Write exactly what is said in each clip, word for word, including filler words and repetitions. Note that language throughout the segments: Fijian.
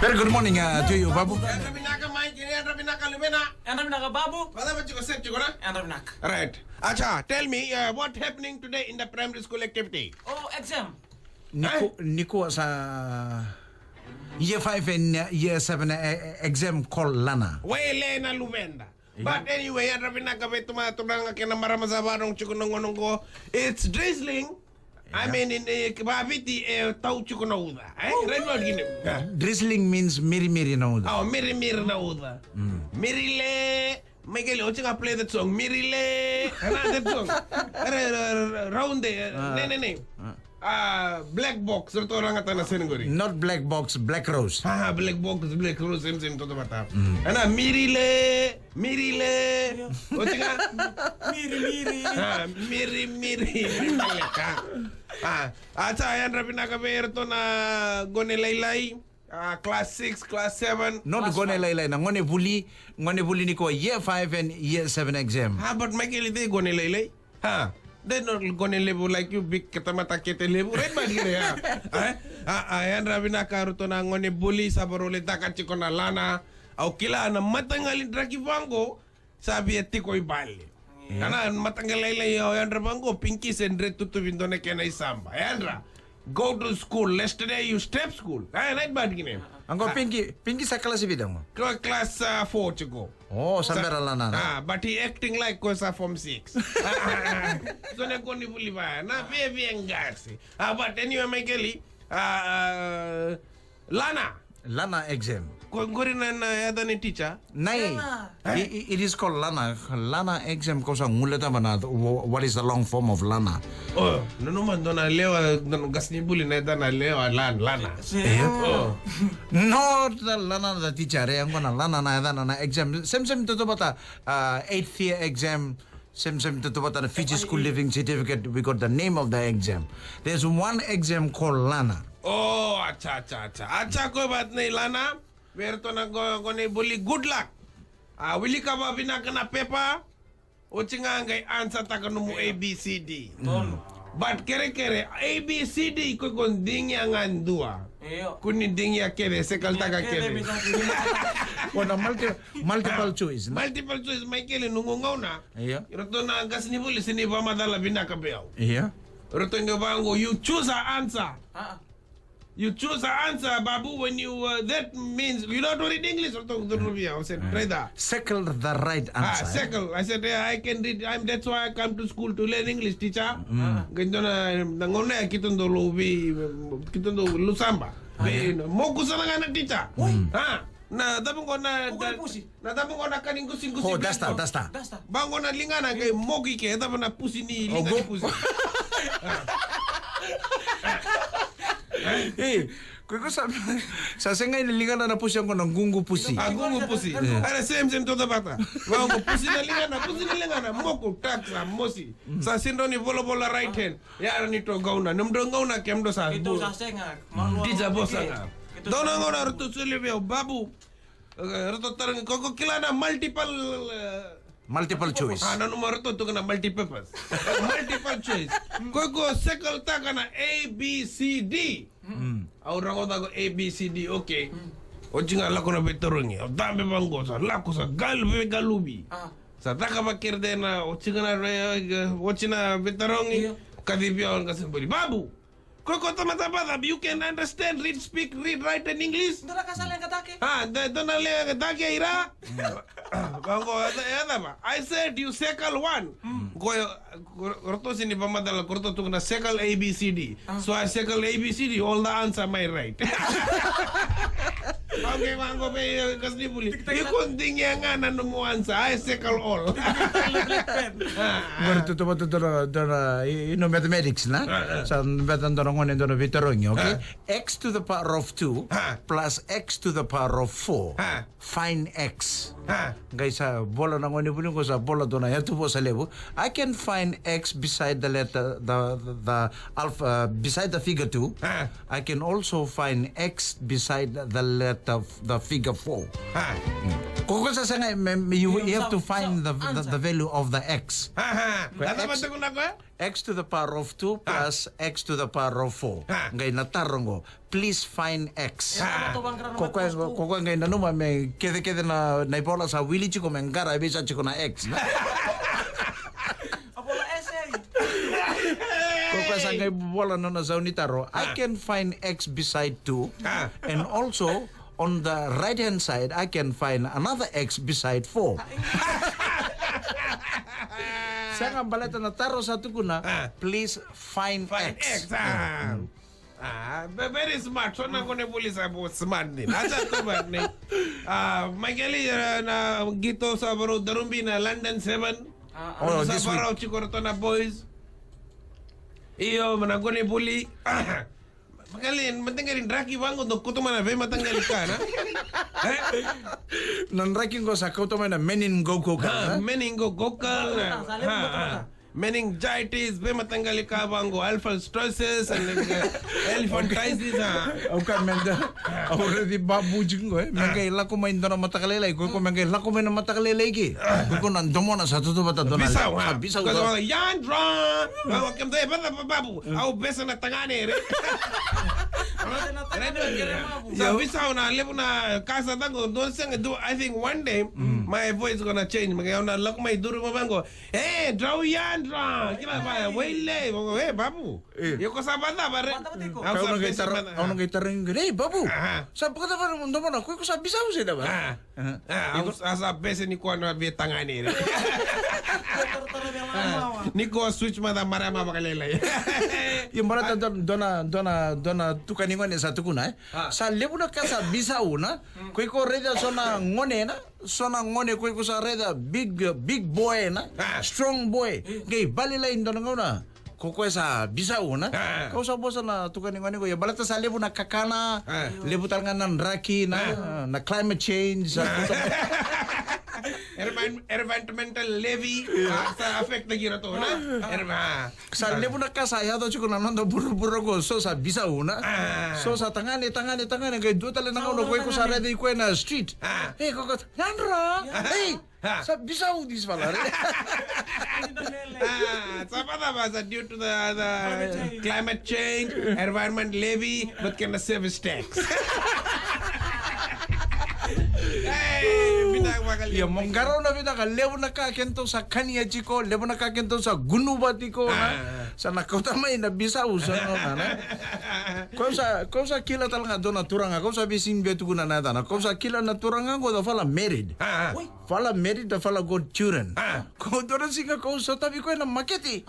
Very good morning, uh, to you, Babu. Yadra vinaka, Mike. Yadra vinaka, Lumena. Yadra vinaka, Babu. Vacava tiko, set tiko, na? Yadra vinaka. Right. Acha, tell me, uh, what happening today in the primary school activity? Oh, exam. Nikua, nikua sa year five and, uh, year seven, uh, uh, exam called Lana. Wele na luveda. But anyway, yadra vinaka vei turaga kei na marama sa vakarorogo tiko na gauna qo. It's drizzling. I mean, in, eh, vaviti, eh, tau tiko na uca. Eh, right, not gini. Drizzling means mirimiri na uca. Oh, mirimiri na uca. Mirile. Michael, o tiko ga play that song. Mirile. Ana that song. Ra-, ra-, ra-, round there. Ne, ne, ne. Ah, Black Box, ratou lagata na seni qori. Not Black Box, Black Rose. Ah, Black Box, Black Rose, same, same, toto vata. Ana, mirile, mirile. O tiko ga? Miri, miri. Ah, miri, miri. Ah, acha, yadra vinaka vei ratou na gone lailai. Ah, class six, class seven. Not gone lailai, na gone vuli, gone vuli nikua year five and year seven exam. Ah, but Michael, they gone lailai. Ha, they not gone levu like you, big katamata kete levu. Right, but you, yeah. Eh? Ah, ah, yadra vinaka ratou na gone vuli, sa varoletaka tiko na Lana. Au kila na mataqali draki vaqo. Sa via tiko i vale. Ana mataqali lailai o yadra vaqo, Pinky se dre tutuvi dua na kena isaba. Yadra, go to school. Yesterday you step school. Ai, right, but gini. Qo Pinky, Pinky sa kalasi vica qo? Ko class, uh, four tiko. Oh, sa bera Lana. Ah, but he acting like ko sa form six. So na gone vuli va. Na via via qasi. Ah, but anyway, Michael, ah, Lana. Lana exam. Ko qori na, na yacana ni teacher? Nai. Lana. I-, i-, it is called Lana. Lana exam, ko sa guilecava na, wh-, what is the long form of Lana? Oh, nanuma dua na lewa, dua na qasenivuli na yacana lewa, Lan-, Lana. Oh. Not the Lana the teacher, eh, qo na Lana na yacana na exam. Same, same, toto vata, uh, eighth year exam. Same, same, toto vata na Fiji School Leaving Certificate, we got the name of the exam. There's one exam called Lana. Oh, acha, acha, acha. Acha, ko vata na Lana, vei ratou na go-, gone vuli, good luck. Ah, wilika vakavinaka na pepa, o tiko ga qai answer taka nomu A B C D. But kere kere, A B C D, ko ko digia ga dua. Io. Kua ni digia kece, sekaltaka kece. Ko na multi-, multiple choice, na? Multiple choice, Michael, noqu gauna. Io. Ratou na qasenivuli, se ni vakamacala vinaka vei au. Io. Ratou qai vaqo, you choose a answer. Ah. You choose a answer, Babu, when you, uh, that means you don't read English. Ratou, ratou via, I said, try that. Circle the right answer, eh? Circle. I said, yeah, I can read. I'm, that's why I come to school to learn English, teacher. Qai dua na, na gauna ya keitou dau lau vei, keitou dau lau saba. Vei, moku sara ga na teacher. Ah, na cava qo na, na cava qo na ka ni qusqusi. Oh, duster, duster. Duster. Vaqo na ligana qai moku i ke, cava na pusi ni liga ni pusi. Eh, ko iko sa, sa sega ni ligana na pusi, qo na ququ pusi. Ah, ququ pusi. Era same, same, toto vata. Vaqo pusi na ligana, pusi na ligana, moku, taksa, mosi. Sa sega ni volavola right hand. Yara ni to gauna, nomudou gauna kemudou sa. Keitou sa sega. Teacher vosa ga. Dua na gauna ratou soli vei au, Babu. Eh, ratou tarogi, ko iko kila na multiple, eh, multiple choice. Ah, nanuma ratou tukuna multipurpose. Multiple choice. Ko iko circle taka na A B C D. Au rogoca ko A B C D, okay. O tiko ga lako na veitarogi. Au cabe vaqo, sa lako, sa galu, veigaluvi. Sa caka vakerede na, o tiko ga na, eh, o tiko na veitarogi. Kacivi au na qasenivuli, Babu. Ko iko tamata vacava, you can understand, read, speak, read, write and English? Dua na ka sa leqa take? Ah, dua na leqa take ira. Vaqo, e cava? I said you circle one. Ko, ko ratou sega ni vakamacala, ko ratou tukuna circle A B C D. So I circle A B C D, all the answer my right. Okay, vaqo vei, eh, qasenivuli. Iko digia ga na nomu answer, I circle all. Qori toto vata dua na, dua na, you know, mathematics, na? Sa vata dua na gone, dua na veitarogi, okay? X to the power of two plus x to the power of four. Find x. Qai sa vola na gonevuli qo, sa vola dua na yatuvosa levu. I can find x beside the letter, the, the, the alpha, beside the figure two. I can also find x beside the letter, the figure four. Ko koya sa sega, me, me, you, you have to find the, the, the value of the x. Aha. Ko X, x to the power of two plus x to the power of four. Qai na taro qo, please find x. Ko koya, ko koya qai nanuma me kece, kece na, na ivola sa wili tiko me qara e veisa tiko na x. Ko koya sa qai vola nona sau ni taro, I can find x beside two, and also on the right hand side I can find another x beside four. Sega, baleta na taro sa tukuna, please find x. Ah, very smart. So na gone vuli sa smart ni. Asa tu smart ni. Ah, Michael, eh, na qito sa varau darubi na London Seven. Oh, sa varau tiko ratou na boys. Io, na gone vuli. Michael, mataqali draki vaqo, dou kauta mai na veimataqali ka, na? Eh? Na draki qo sa kauta mai na meningococcal, na? Meningococcal, na? Meningitis, veimataqali ka vaqo, alpha sclerosis, and, uh, elephantiasis, ah. Au ka meda, au raici Babu tiko qo, eh. Me qai lako mai dua na mataka lailai, ko iko me qai lako mai na mataka lailai ke. Ko iko na domona sa tutu vata dua na. Bisau, ah. Bisau. Yadra. Au kemdai vata Babu. Au besa na tagane re. Sa bisau na levu na ka sa caqo, dua sega, dua, I think one day, my voice gonna change. Me qai au na lako mai duru mai vaqo. E, drau yadra. Kila vaya, waile. Vaqo, e, Babu. Io, ko sa vacava re? Au sa bese mada. Au na qai tarogi qo, ei, Babu. Sa vakacava na domona, ko iko sa bisau se cava? Ah, au sa bese ni ko na via tagane re. Ni ko switch mada marama vakalailai. Io, baleta dua, dua na, dua na, dua na tukani gone sa tukuna, eh? Sa levu na ka sa bisau, na? Ko iko raica so na gone, na? So na gone ko iko sa raica big, big boy, na? Strong boy. Qai vakalailai dua na gauna. Ko koya sa bisau, na? Kau sa vosa na tukani gone ko, ia baleta sa levu na kakana, levu tale ga na draki, na, na climate change, sa. Environ-, environmental levy, ah, sa affect-taki iratou, na? Envi-, ah. Sa levu na ka sa yaco tiko na noda vuravura ko, so sa bisau, na? So sa tagane, tagane, tagane, qai dua tale na gauna ko iko sa raici koya na street. E, ko ko, yadra. Ei, sa bisau this fella, re. Ah, sa vakacava sa due to the, the climate change, environment levy, but kena service tax. Hey, vinaka vakalevu. Ia, mo qarauna vinaka, levu na ka kedatou sa kania tiko, levu na ka kedatou sa gunuva tiko, na? Sa na kauta mai na bisau, sa na, na, na. Kau sa, kau sa kila tale ga dua na turaga, kau sa via sega ni via tukuna na yacana. Kau sa kila na turaga qo, the fella married. Fella married, the fella got children. Ko dua na siga kau sotavi koya na makete.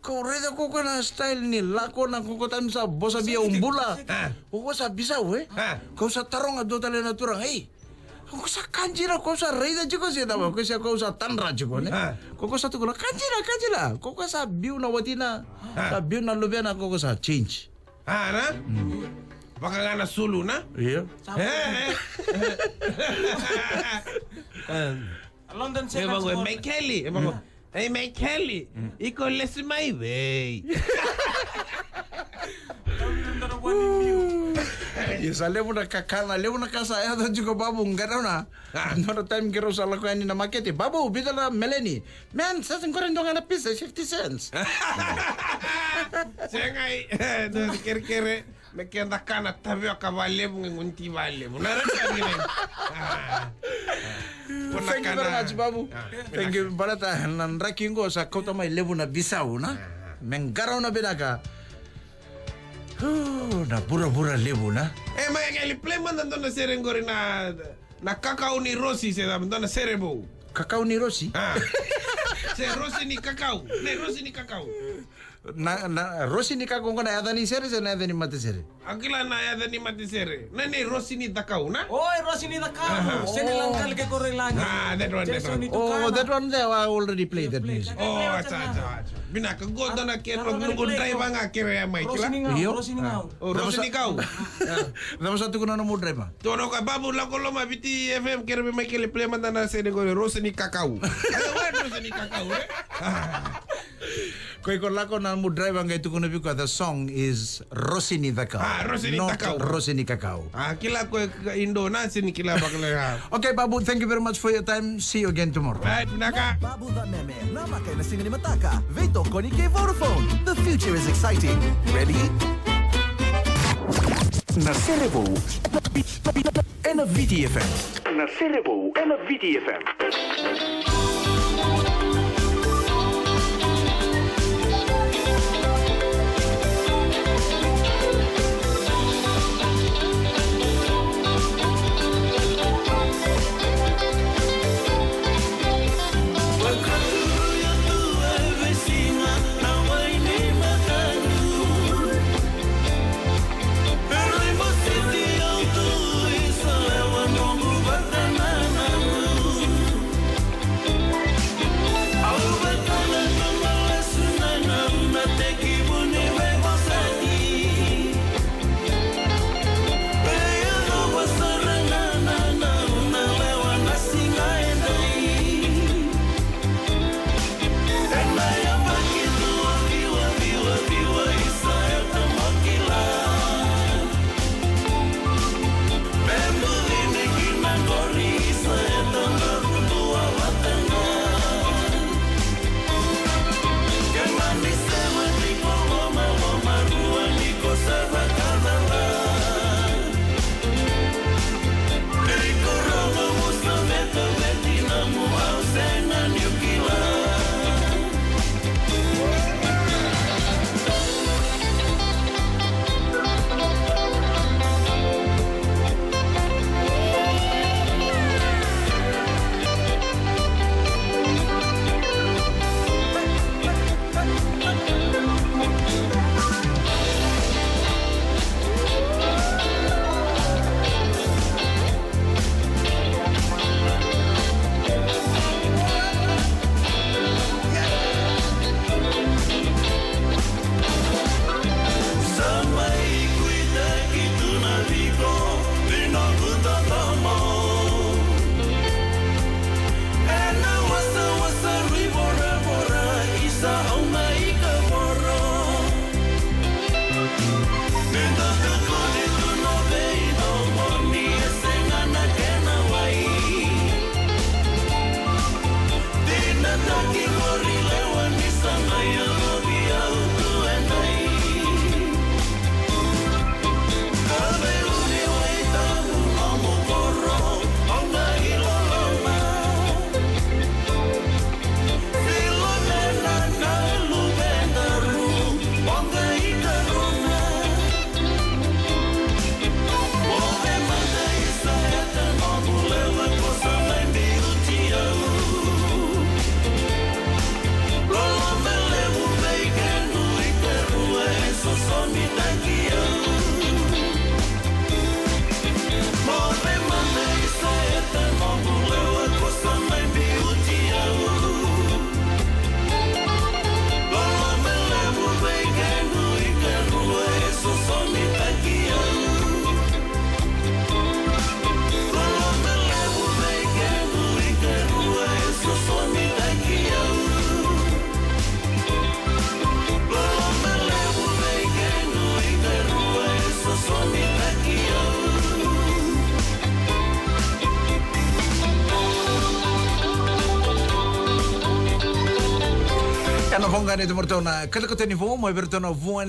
Kau raica ko koya na style ni lako, na ko koya taimi sa vosa via ubula. Ko koya sa bisau, e? Kau sa taroga dua tale na turaga, ei. Ko sa ka dina, ko sa raica tiko se cava, ko sa, ko sa tadra tiko, ne? Ko ko sa tukuna, ka dina, ka dina. Ko ko sa biu na watina, sa biu na luvena, ko ko sa change. Ah, na? Vaka ga na sulu, na? Io. E, e. London. E vaqo, e Michael, e vaqo. Ei, Michael, iko lesu mai vei? Io, sa levu na kakana, levu na ka sa yaco tiko, Babu, qarauna. Dua na taimi keirau sa lako yani na makete, Babu, vica na meleni? Man, sa qori dua ga na pizza, fifty cents. Sega, e, dua na kerekere. Me keda kana tavioka valevu, qai gunu ti valevu. Na raica ni. Thank you very much, Babu. Thank you. Baleta na draki qo sa kauta mai levu na bisau, na? Me qarauna vinaka. Na vuravura levu, na? E, mai qai play mada dua na sere qori, na, na kakau ni Rosi, se dua na sere vou. Kakau ni Rosi? Se Rosi ni kakau. Ne, Rosi ni kakau. Na, na, Rosi ni kakau qo na yaca ni sere se na yaca ni matasere? Au kila na yaca ni matasere. Na, nei Rosi ni cakau, na? Oi, Rosi ni cakau. Sene lagkale ke koro i lagi. Ah, that one, that one. Oh, that one there, I already played that music. Oh, acha, acha, acha. Vinaka, qo dua na kena noqu draiva ga kerea mai, kila? Rosi ni gau, Rosi ni gau. Oh, Rosi ni kau. Cava sa tukuna nomu draiva? Tukuna o koya, Babu, lako loma Viti F M, kerea mai, kere play mada na sene qo, Rosi ni kakau. Ayo, wa, Rosi ni kakau, e? Ko iko lako na mu driver qai tukuna vei koya, the song is Rosi ni Cakau. Ah, Rosi ni Cakau. Not Rosi ni Kakau. Ah, kila ko i do na sini kila vakila ya. Okay, Babu, thank you very much for your time. See you again tomorrow. Bye, vinaka. Babu Cameme, namaka ena siga ni mataka. Veitokoni kei Vodafone. The future is exciting. Ready? Na Serevou. Ena Viti F M. Na Serevou, ena Viti F M. Ena voqa ni tumaratou na katakata ni vou, mai vei ratou na vua